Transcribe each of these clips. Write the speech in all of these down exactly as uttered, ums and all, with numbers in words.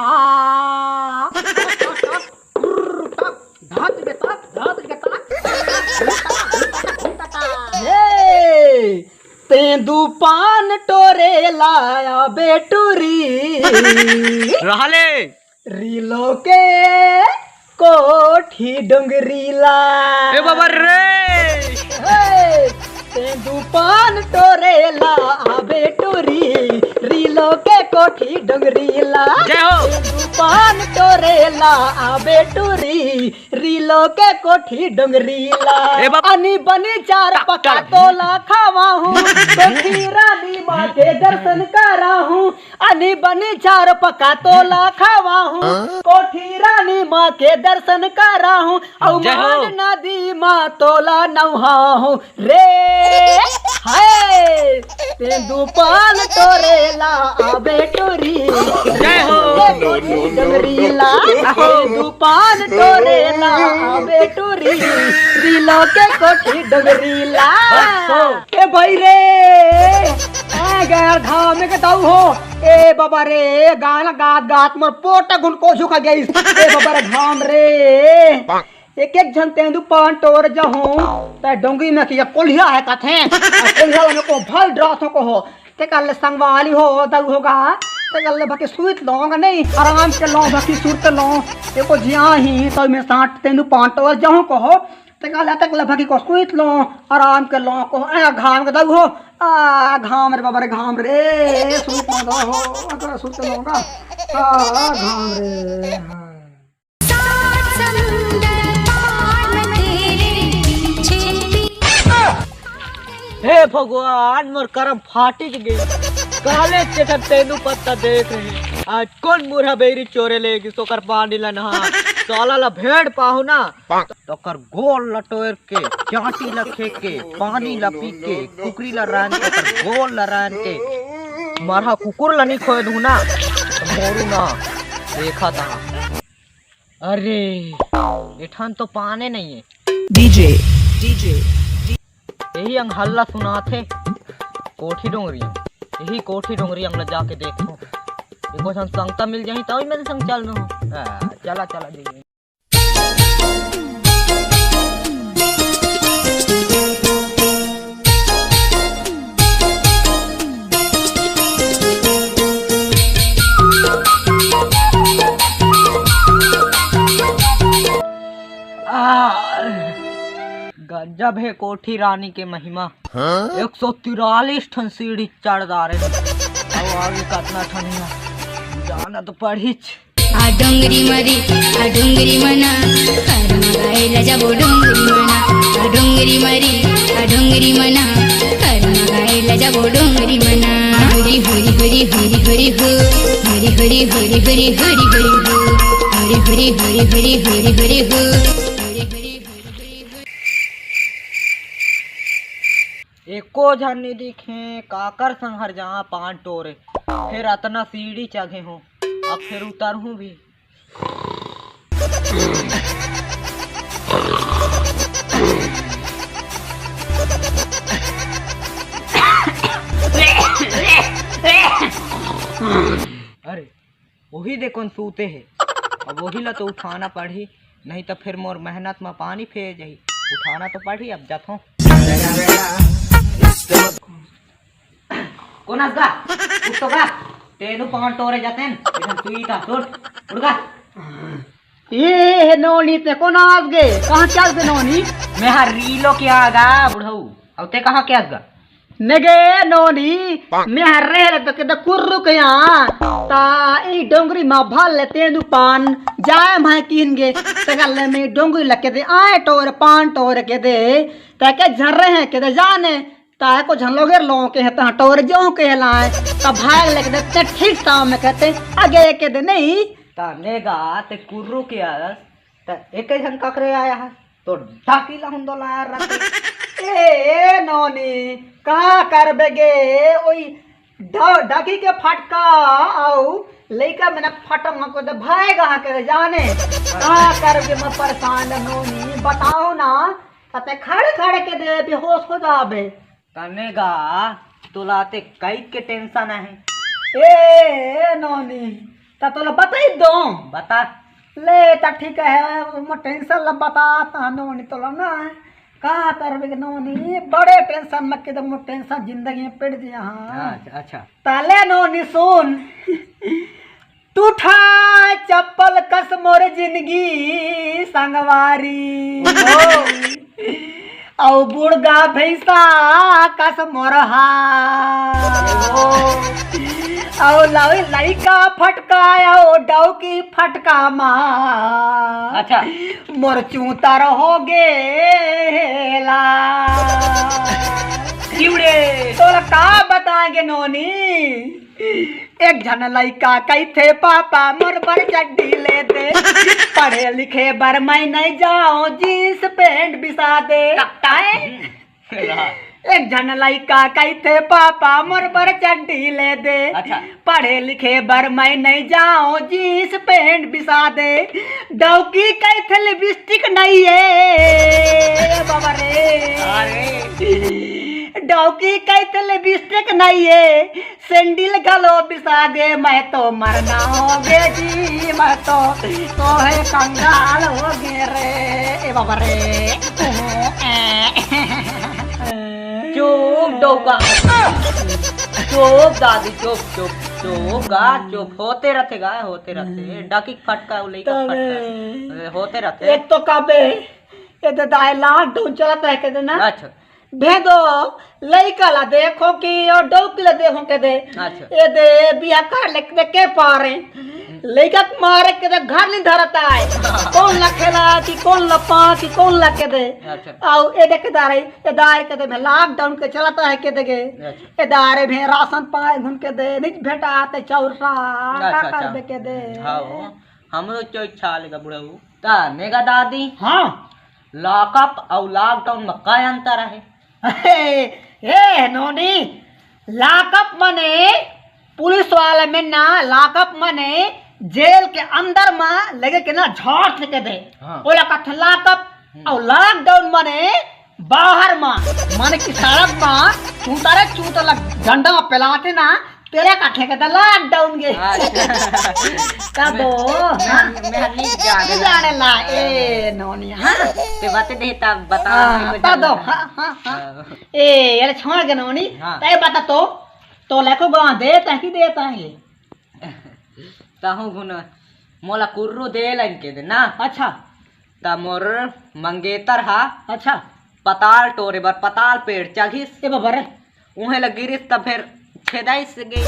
आ। धात के ताक, धात के ताक। हे, तेंदू पान टोरे ला आबे टूरी। रहले। रीलो के कोठी डोंगरी ला। ए बाबा रे। हे, तेंदू पान टोरे ला आबे टूरी, रीलो के कोठी डोंगरी ला। जय हो। तेंदू पान टोरे ला आबे टूरी, रीलो के कोठी डोंगरी ला। ए बाबा। अनी बनी चार पका तोला खावाहूँ, कोठी रानी माँ के दर्शन कराहूँ। अनी बनी चार पका तोला खावाहूँ, कोठी रानी माँ के दर्शन कराहूँ। अउ जय हो। मान नदी माँ तोला नौहाहूँ रे। हाय, तेंदू पान टोरे ला आबे टूरी। जय हो। कोठी डोंगरी ला। तेंदू पान टोरे ला आबे टूरी, रीलो के कोठी डोंगरी ला। बस हो। ए भाई रे, ए गैर धाम के दाऊ हो। ए बाबा रे, गाना गात गात मोर पोटा घुन को झुका गइस। ए बाबा रे, घाम रे। एक एक झन तेंदू पान टोर जहूँ, तै डोंगरी में किया कोलिया है कथे। आ कोलिया में को भल डराथों को हो। ते कल संगवाली हो, दाऊ होगा। ते कल भकी सुइत लोंगा नहीं, आराम के लों, भकी सुरत लों। एको जिया ही, तो मैं साठ तेंदू पान टोर जहूँ को हो। ते कल तक ले भकी को सुइत लों, आराम के लों को। ए घाम के दाऊ हो, आ घाम रे बाबा रे, घाम रे, सुइत लों दाऊ हो, अगर सुइत लोंगा। आ घाम रे, हाँ। सात समुंदर पार में तेरे पीछे पी- हे भगवान, मोर करम फाटी के गई। काले चेठा तेंदू पत्ता देख रहे। आज कौन मुरहा बेरी चोरे ले गिस ओकर पानी ला नहा। साला ला भेड़ पाहू ना, तो ओकर गोल ला टोर के, चांटी ला खेक के, पानी ला पी के, कुकरी ला रांध के, ओकर गोल ला रांध के, मरहा कुकुर ला नहीं खोए दूँ ना, तो मोरू ना। देखा था। अरे, एठन तो पाने नहीं है। डीजे, डीजे, यही अंग हल्ला सुनाथे। कोठी डोंगरी, यही कोठी डोंगरी अंग ला जाके देखो। एको झन संगता मिल जाही, तभी मेरे संग चल दो। आ, चला, चला, दे। आ, गजब हे कोठी रानी के महिमा। हाँ? एक सौ तिरालीस ठन सीढ़ी चढ़ डारे। अब आगे कतना ठन हे? जाना तो पड़हीच। आ डोंगरी मरी, आ डोंगरी मना, करमा गाए ला जाबो डोंगरी मना। आ डोंगरी मरी, आ डोंगरी मना, करमा गाए ला जाबो डोंगरी मना। हरी हरी हरी हरी हरी हो, हरी हरी हरी हरी हरी हरी हो, हरी हरी हरी हरी हरी हरी हो, हरी हरी हरी हरी हरी हरी हो। एको झन नी दिखे, काकर संग हर जां पान टोरे। फेर अतना सीढ़ी चघे हो, अब फेर उतरहूँ भी। अरे, वही दे कोन सूते हे। अब वही ला तो उठाना पड़ही, नहीं तो फिर मोर मेहनत म पानी फेर जाही। उठाना तो पड़ही, अब जाथों। कोन अस गा? उठ तो गा। तेनू पान टोरे जातेन, इधर तू ही था, उठ, उठ गा। ए, हे नोनी, ते कोन आस गे? कहाँ के आस गे नोनी? मैं हा रीलो के आ गा, बुढ़ऊ। अब ते कहाँ के आस गा? नगे नोनी, मैं हर रहे तो के कुर्रू के यहाँ। ता ई डोंगरी मा भल ले तेंदू पान, जाए मैं कीन गे। ते गल ले मैं डोंगरी लगे ते आए टोर पान टोर के दे। ते के झर रहे के दे जाने। ता को झन लोगे लों के है, ता टोर जो के लाए। ता भाग लेके दे, ते ठीक सामने कहते, आगे के दे नहीं। ता नेगा ते कुर्रू के आस, त एके झन ककरे आया है, तो डाकी ला हुंदो लायर रखे। ए, ए, नोनी, का करबे गे? ओई ड-, डाकी के फटका अउ लइका मन फटम को दे भाई गा के जाने। का करबे, मैं परेशान नोनी, बताओ ना, तते खड़े खड़े के दे बेहोश हो जाबे। तने गा, तोला ते कई के टेंशन आहे। ए, ए, नोनी, त तोला बताई दो। बता। ले त ठीक है, मोर टेंशन ला बता ता नोनी तोला ना। का करबे के नोनी, बड़े टेंशन में के दे मोर टेंशन जिंदगी में पड़ दिया। हाँ। अच्छा, अच्छा। ताले नोनी सुन। टूटा चप्पल कस मोर जिंदगी संगवारी। अउ बुढ़गा भैंसा कस मोर हाल। अउ लव-, लइका फटका, अउ डौकी फटका मा। अच्छा। मोर चूतर हो गेला। क्यों रे? तोला का बताएंगे नोनी? एक झन लइका कहिथे, "पापा मोर बर चड्डी ले दे, पढ़े लिखे बर मैं नहीं जाऊं, जींस पैंट बिसा दे।" कब तक? एक झन लइका कहिथे, "पापा मोर बर चड्डी ले दे, अच्छा। पढ़े लिखे बर मैं नहीं जाऊं, जींस पैंट बिसा दे।" डौकी कहिथे, "लिपस्टिक नहीं है।" ए बाबा रे। अरे। डौकी कहिथे, "लिपस्टिक नहीं है।" सैंडल घलो बिसा दे, मैं तो मरना हो गे जी, मैं तो, तो है कंगाल हो गे रे, ए बाबा रे। चुप डौका, चुप दादी, चुप, चुप, चुप गा, चुप। होते रथे गा, होते रथे। डौकी फटका, उ लइका तबे। फटका। होते रथे। एक तो कबे, ये तो दाई लॉकडाउन चलत रहे के ना। अच्छा। भेदो, लइका ला देखो कि अउ डौकी ला देखो के दे। अच्छा। ये दे बिहा कर ले के पारे। लइका के मारे के दे घर नहीं धरता है। कौन ला खेला कि कौन ला पा कि कौन ला के दे। अच्छा। अउ ये दे के दारे, ये दारे के दे में लॉकडाउन के चलता है के दे गे। अच्छा। ये दारे में राशन पाए घूम के दे, नहीं भेटा आते चौरा, अच्छा, का अच्छा। करबे के दे। हाँ, हमरो चो इच्छा लेगा बुढ़ऊ। ता नेगा दादी। हाँ। लॉकअप अउ लॉकडाउन में का अंतर है? ए, ए, नोनी, लॉकअप मने पुलिस वाला में ना, लॉकअप मने जेल के अंदर में लगे के ना झाड़ फेंके दे। हाँ। ओला कथे लॉकअप। हम्म। अउ लॉकडाउन मने बाहर में, माने कि सड़क में चूता रे चूता ला डंडा में पेलाथे ना, तेला कथे के लॉकडाउन गे। अच्छा। का दो? मैं, हाँ? मैं नहीं जाने नहीं जाने ला, ए, नोनी, हाँ? ते बातें नहीं, तब बता, हाँ, मेरे को ता दो, जानना है। हाँ, हाँ, हाँ। हाँ। ए, ये छोड़ के नोनी, हाँ। तय बता तो, तो लेको गाँव दे, तय की देता है ये? ताहू गुन मोला कुर्रू दे लाइन के दे ना। अच्छा। ता मोर मंगेतर हा। अच्छा। पताल टोरे बर पताल पेड़ चघिस। ए बाबा रे। उहे ल गिरिस त फेर छेदाइस गे।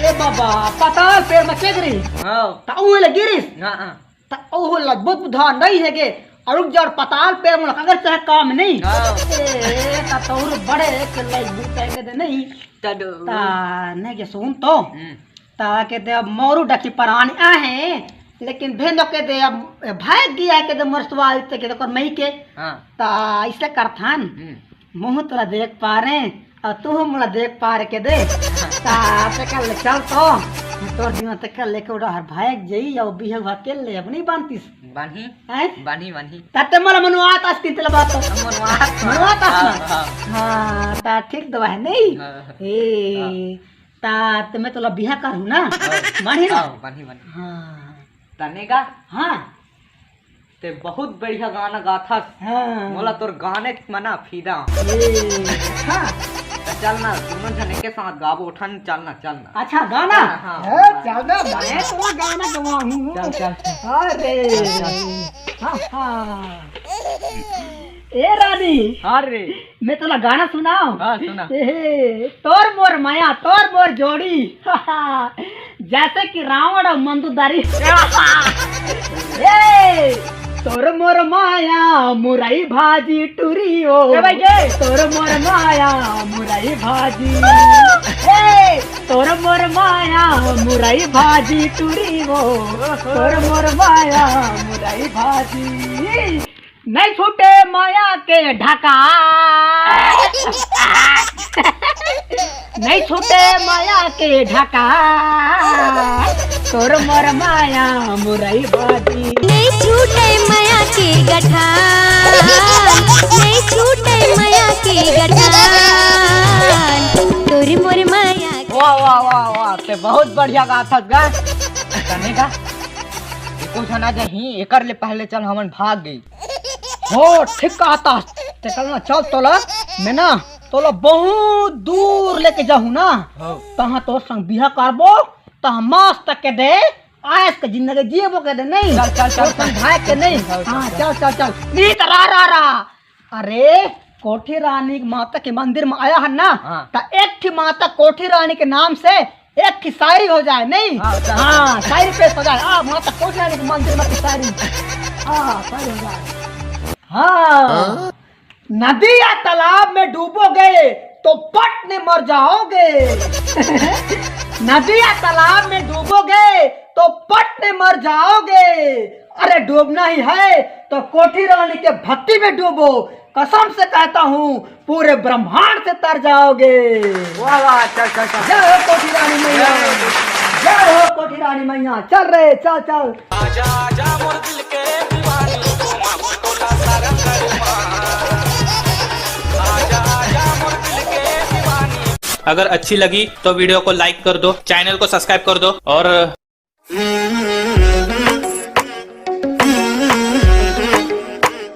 ए बाबा, पताल पेड़ म चघ रही। हाँ। त उहे ल गिरिस। हाँ, हाँ। त ओहो ल बुध बुधा नहीं है गे। अउ रुक जा, पताल पेड़ मोला कगर चाहे काम नहीं। हाँ। ए, त तोर बड़े के लई बुता के दे नहीं। तद ता नहीं के सुन तो। हम्म। ता के दे अब मोरू डकी परानी आहे, लेकिन भेंदो के दे अब भाग गया के दे मोर सवाल ते के दे कर मई के। हाँ। ता इसले करथन, हम्म। मुँह तोला देख पा रहे, अउ तू मोला देख पा रहे के दे। ता ते कर ले चल तो, तोर दिन ते कर लेके उड़ा हर भाग जई, अउ बिहू भाग के ले अब नहीं बांधतीस। बांधी। हैं? बांधी, बांधी। ता ते मोला मनवात आस किंतल बात तो। हम मनवात। मनवात आस ना। हाँ, हाँ। हाँ, ता ठीक दवा है नहीं? हाँ। ए, हाँ। ता ते मैं तोला बिहा करूँ ना? हाँ। मानी ना? हाँ, बांधी, बांधी। हाँ। तने का? हाँ। ते बहुत बढ़िया गाना गाथस। हाँ। मोला तोर गाने के मना फिदा। ए, हाँ। त चल ना, दोनों जने के साथ गाबो, उठन, चल ना, चल ना। अच्छा, गाना? हाँ, हाँ। ए, चल ना, मैं तोला गाना गवाहूँ। चल, चल। अरे। चल, चल। हाँ, हाँ। ए रानी। हाँ रे। मैं तोला गाना सुनाओ। हाँ, सुना। ए, हे, तोर मोर माया, तोर मोर जोड़ी। जैसे कि रावण अउ मंदुदारी। ए, तोर मोर माया, मुरई भाजी टूरी ओ। ए भाई, ए। तोर मोर माया, मुरई भाजी। ए, तोर मोर माया, मुरई भाजी टूरी ओ। तोर मोर माया, मुरई भाजी। नहीं छूटे माया के ढका। नहीं छूटे माया के ढका। तोर मोर माया मुरई बाजी। नहीं छूटे माया के गठान। नहीं छूटे माया के गठान। तोर मोर माया के वाह, वाह, वाह, वाह, ते बहुत बढ़िया गाथस गा। तने का एको झन आ जाही, एकर ले पहले चल हमन भाग गई। हो, ठीक कहत हस। ते चल ना, चल तोला, मैं ना तोला बहुत दूर लेके जाहूँ ना। हाँ। तहाँ तोर संग बिहा करबो, तहाँ मस्त के दे, आयस के जिंदगी जियबो के दे, नहीं? चल, चल, चल, तोर संग चल। भाग के नहीं। चल, चल, हाँ, चल। चल, चल, चल। नहीं त रा, रा, रा। अरे, कोठी रानी के माता के मंदिर में आया है ना, हाँ। त एक ठी माता कोठी रानी के नाम से एक ठी शायरी हो जाए, नहीं? हाँ, चल। हाँ, शायरी पेश हो जाए। आ, माता कोठी रानी के मंदिर में शायरी। हाँ, शायरी हो जाए। हाँ। हाँ? नदी या तालाब में डूबोगे तो पट ने मर जाओगे। नदी या तालाब में डूबोगे तो पट ने मर जाओगे। अरे, डूबना ही है तो कोठी रानी के भक्ति में डूबो। कसम से कहता हूँ, पूरे ब्रह्मांड से तर जाओगे। वाह, वाह, चल, चल, चल। जय हो कोठी रानी मैया। जय हो कोठी रानी मैया। चल रे, चल, चल। आजा, आजा, मोर दिल के दीवानी, घुमा टोला सारा करुमा। आजा, आजा, मोर दिल के दीवानी। अगर अच्छी लगी तो वीडियो को लाइक कर दो, चैनल को सब्सक्राइब कर दो और